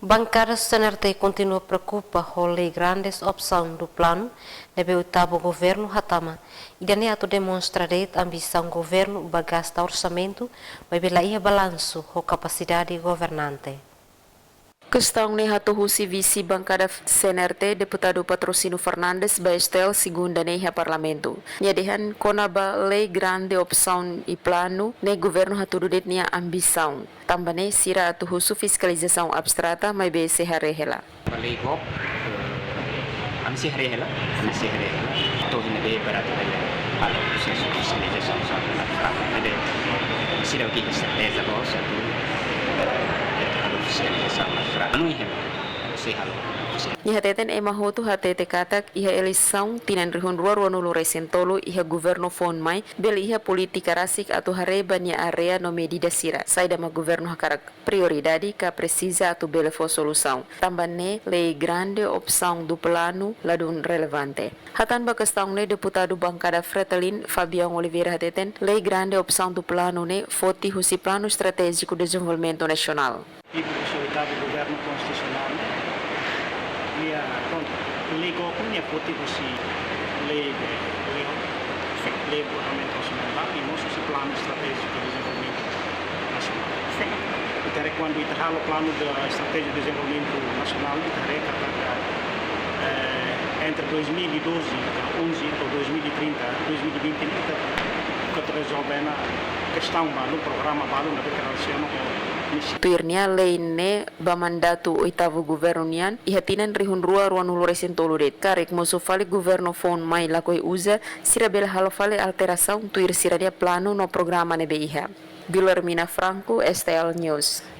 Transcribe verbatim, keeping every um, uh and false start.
Bankada C N R T kontinua preokupa ho Lei Grandes Opsaun do Planu ne'ebé oitavu governu hatama. Ida-ne'e atu demonstra de'it ambisaun governu ba gasta orsamentu, maibé la iha balansu ho kapasidade governante. Kestaun ne'e hato'o husi vise bankada C N R T, deputadu Patrocínio Fernandes, ba S T L segunda ne'e iha parlamentu. Nia dehan kona-ba Lei Grande Opsaun i Planu ne'e governu hatudu de'it nia ambisaun. Tanba ne'e sira atu husu fiskalizasaun abstrata, maibé sei haree hela. Ba lei GOP, eh, ami sei haree hela, ami sei haree hela. To'o iha ne'ebé para atu bele halo prosesu fiskalizasaun só abstrata. Ne'ebé sira ke serteza loos atu, eh, halo fiskalizasaun abstrata. Anu iha, sei halo. Nia hateten ema hotu hatete katak iha eleisaun tinan rihun rua ruanulu resin tolu iha governu foun mai, bele iha polítika rasik atu haree ba nia área no medida sira. Saida mak governu hakarak prioridade ka presiza atu bele fó solusaun. Tanba ne'e Lei Grande Opsaun do Planu ladún relevante. Hatán ba kestaun ne'e deputadu bankada Fretilin, Fabião Oliveira hateten, Lei Grande Opsaun do Planu ne'e foti husi Planu Estratéjiku Dezenvolvimentu Nasionál. Ibu husi oitavu governu konstitusionál ne'e, nia, prontu, lei GOP ne'e foti husi lei, lei, lei Ordenamentu Orsamentál, i mós husi Planu Estratéjiku Dezenvolvimentu Nasionál. Sin. Ita haree kuandu ita halo planu de estratéjiku dezenvolvimentu nasionál, ita haree katak, eh, entre dois mil e doze, onze, to'o dois mil e trinta, dois mil e vinte, ita, ita rezolve ona kestaun balu, programa balu, ne'ebé ke relasiona ho misi. Tuir nia, lei ne'e ba mandatu oitavu governu nian, iha tinan rihun rua ruanulu resin tolu de'it. Karik mosu fali governu foun mai lakohi uza, sira bele halo fali alterasaun tuir sira-nia planu no programa ne'ebé iha. Guilhermina Franco, S T L News.